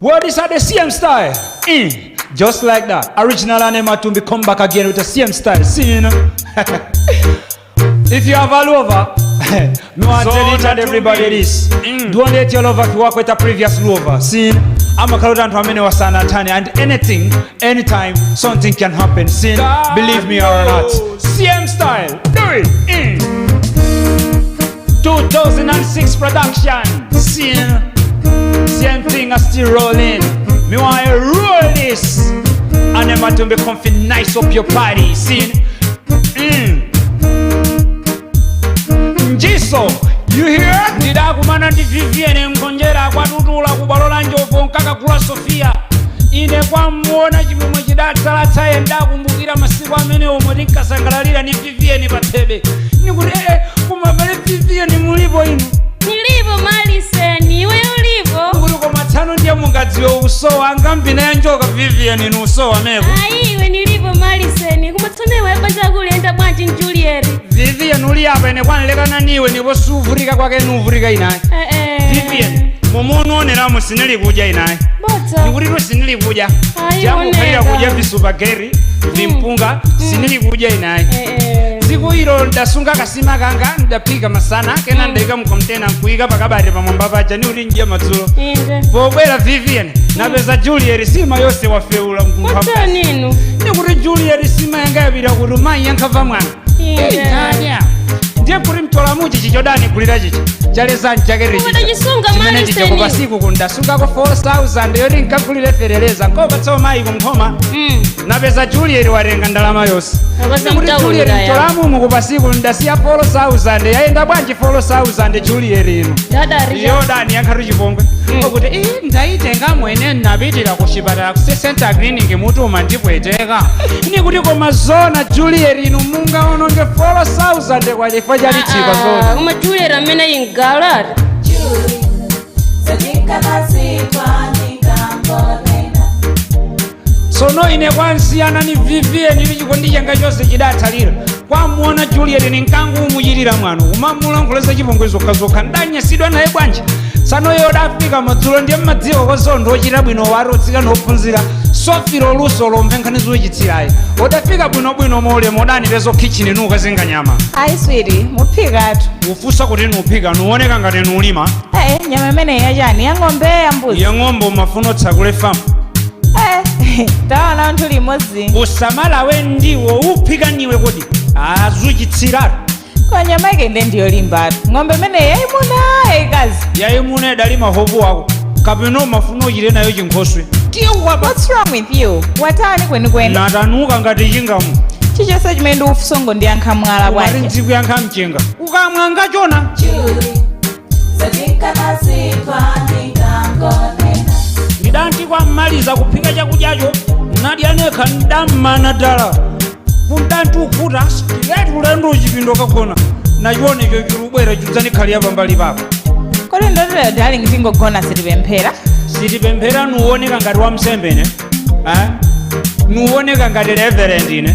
Well, this are the same style. Just like that. Original and Matumbi come back again with the same style. See, you know? If you have a lover, me want to tell each and everybody this. Don't let your lover to work with a previous lover. See, I'm a cloud and amene wasanatani and anything, anytime, something can happen. See, believe me or not. Same style. Do it. 2006 production. See, same thing I still rolling. Me want to roll this. And them to be comfy nice up your party. See? Njiso, you hear? Ndidakumana ndi Vivian Ngonjera kwatutula kubwalo la njovu nkakagula Sofia. Ine kwamuona chimwemwe chidatsalatsaye, ndakumbukira masiku amene omwe tinkasangalalira ni Vivian pathebe. Nikuti ee, koma pale Vivian mulipo inu? Nilipo, Maliseni, iwe ulipo? Kuti koma tsano ndiye mungadziwe usowa angambina ya njoka. Vivian, inu usowa meko. Ayi iwe, nilipo, Maliseni. Koma tsono iwe, banja kuliyenda bwanji Juliet? Vivian, uli apa ine kwanilekana niwe ndipo suvurika kwake nuvurika inayi. Eh eh. Vivian, momwe unuoneramo sinili kudya inayi. Bodza. Ndikuti sinili kudya. Ayi, Changukhalira oneka. kudya visupageri, vimpunga, sinili kudya inayi. Eh eh. Tsiku ilo ndasunga kasima kanga, ndaphika masana kena, ndayika mkontena nkuyika pakabati pamwamba paja, niuti njiya madzulo. Inde. Pobwera Vivian, napeza Juliet sima yonse wafeula. Bodza ninu. Nikuti Juliet, sima yanga yapita kuti? Mayi yankhava mwana. Inde. Ntanya ndiye kuti mtolamuchi chichodani kulira chichi chalezani chake. Koma tachisunga, Chimene Maliseni. chicho kupasiku kundasungako 4000 yoti nkagulire fereleza nkopatsawo mayi kumkhoma. Napeza Juliet watenga ndalama yonse. Apasa Nikuti mtauni Juliet, kaya. mtolamumu kupasiku ndasiya 4000, yayenda bwanji 4000, Juliet ino? Dadari. Yodani yankhatu chipongwe okuti ii ndaitenga mwene napitira ku chipatala ku center clinic, mutuma ndipweteka. Nikuti koma zona, Juliet inu mungaononge 4000 kwa chifukwa chalichika zona? Koma Juliet amene ingalati. Julie, setinkakasitwa ndingangonena. Tsono ine kwansiyana ni Vivian ili chikondi changa chonse chidatsalira kwamuona Juliet ni nkangu umuchitira mwano, umamulankhuleza chipongwe zokhazokha. Ndanyasidwa naye bwanji. Tsano iye odafika madzulo, ndiye mmadziwa kozontho ochita bwino wari otsikana ophunzira sofiro luso lomve nkhani zochitsirayi, odafika bwinobwino molemo, odanipeza kitchen nukazinga nyama. Ayi sweetie, muphikatu. Ufunsa kuti nuphika, nuoneka ngati nulima. Eh, nyama imeneyi yachani? Ya ng'ombe, ya mbuzi? Ya ng'ombe. Umafuna otsakule famu? Eh, tawana anthu limodzi. Usamalawe ndiwo uphika niwe kodi azuchitsiratu. Kwa nyama ike nde ndiyolimbatu ng'ombe imeneyi yayimuna, yayikazi. Yayimuna idali mahovu wako kapena umafuna uchite nayo chinkhoswe tiwapa. What's wrong with you? Watani kwenikweni? Natanuka ngati chingamu. Chichonse chimene ndikufunsa ndiyankha mwala. Ukati Bwanji? Ndzikuyankha mchenga ukamwa ngachona. Julie, setinkakasitwa ndingangonena. Ndidanti kwamaliza kuphika chakudyacho, nadya nekha, ndammana dala kundanti ukhuta straight ulendo uchipindo kakona nachionecho chilubwera chudzanikhalira pambali pako. Kodi ndotero, darling, tingogona sitipemphera? Sitipemphera? Nuwoneka ngati wamsembe ne? Eh? Nuwoneka ngati reverend ine?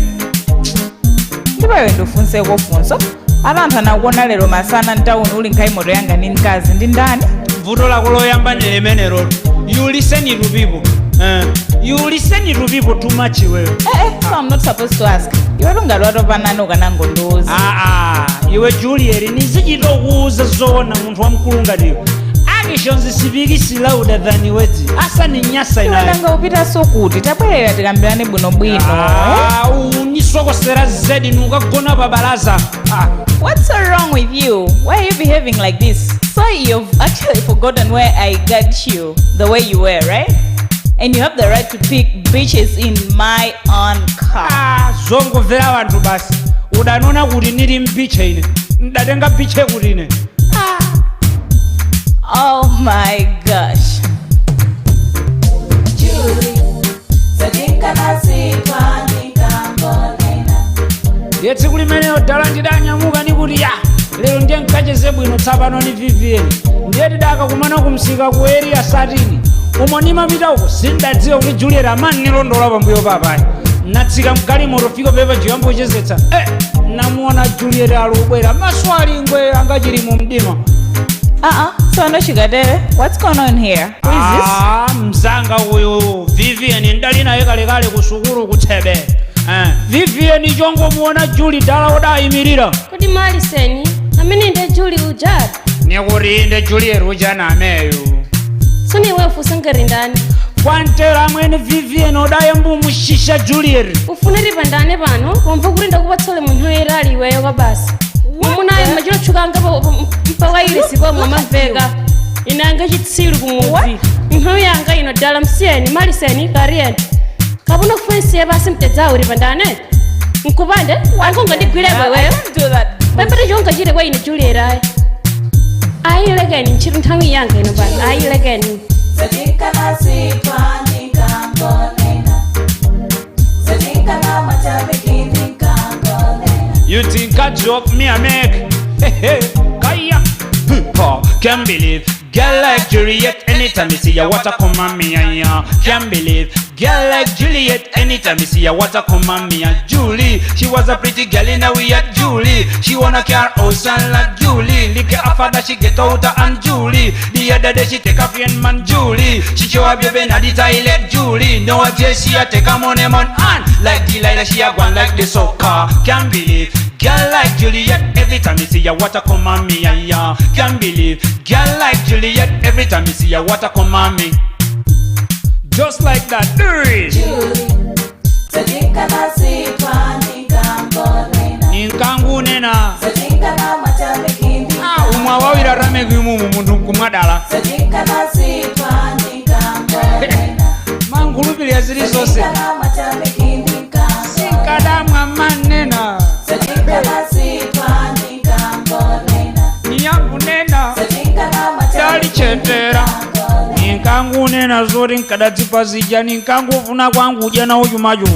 Ndipo iwe, ndifunseko funso. Ati anthu anakuona lero masana mtawuni uli nkhaimoto yanga ndi mkazi, ndi ndani? Vuto lako loyamba ni limenelo, you listen to people, eh? You listen to people too much iweyo. Eh eh, so I'm not supposed to ask? Iwe tungati watopanani, ukanangondiuza. Aa, iwe Juliet, nizichita kuuza zoona? Munthu wamkulu ngatiwe, actions speak louder than words. Asaninyasa Iwe inayo. Nanga upitanso kuti? Tabwerera tikambirane bwinobwino, eh? Ah, unisokosera zedi, nukagona pa balaza. Ah. What's so wrong with you? Why are you behaving like this? So you've actually forgotten where I got you, the way you were, right? And you have the right to pick bitches in my own car. Ah, zongomvera wanthu basi. Udanona kuti nili mpicha ine ndatenga picha kuti ine Oh my gosh. Julie, setinkakasitwa ndingangonena. Ndiye tsiku limeneyo dala ndidanyamuka nikuti ya lero ndiye nkacheze bwino tsapano ni Vivian. Ndiye tidakakumana kumsika ku Area 13 umo nimapita uko. Sindadziwa kuti Juliet amani nilondola pambuyo papayi. Natsika mgalimoto, fika pepa jiyambochezetsa, eh, namuona Juliet alubwera, maso alingwe angachili mu mdima. Uh-uh. So no Shigadere, what's going on here? Who is this? Ah, mzanga. sekondari ku sukulu kutsebe. Vivian chongomuona Juli dala odayimirira. Kodi Maliseni amene ndi Juli ujatu? Nikuti inde, Juliet ujana ameyu. Tsono iwe ufunsa ngati ndani? Kwantera amwene, Vivian odayambumushisha Juliet. Ufunire pandane pano wamva kuti ndakupatsole munthu oyera ali iweyo kwa basi. Mwamunayo machilotchukanga mpawayilesi pomwe amamveka inanga chitsiru kumudzi. Nthawi yanga ino dala msiyeni Maliseni kariyeni kapuna kufunsiye pasi mtedzawo uli pandane nkupande angonga ndigwireko I iweyo. don't do that. Pepete chonga chile kwa ine Juliet ayi ayilekeni ntchito nthawi yanga ino pano ayilekeni. Setinkana sitwa ndinkangonena. Setinkana machabiki ndinkangonena. You think a joke me I make? Hey, hey, kaya. Pa, can't believe. Girl like Juliet, anytime you see ya water come on me, yeah. Can't believe. Girl like Juliet, anytime you see ya water come on me, yeah. Julie, she was a pretty girl in a we at Julie. She wanna car house and like Julie. Lick her father, she get out and Julie. The other day she take a friend man Julie. She show her baby in the toilet Julie. No a she a take a money man and like Delilah she a gone like the soccer. Can't believe. Girl like Juliet, every time you see ya water come on me, yeah, yeah. Can't believe. Girl like Juliet, every time you see ya water come on me. Just like that, there is. Julie, setinkana sitwa ndinkangonena. Ninkangunena. Setinkana machabiki Ah, umwe awawira rameki umumu munthu nkumwadala. Setinkana sitwa ndinkangonena. Mankhulupirira zili zonse. Setinkana machabiki ndinkangonena. Sinkadamwa manena. Setinkana sitwa ndinkangonena. Niyangunena. Setinkana machabiki Dalichetera. ndinkangonena. Ninkangunena zoti nkadadzipa zija ninkangufuna kwangu udya nawo chumacho.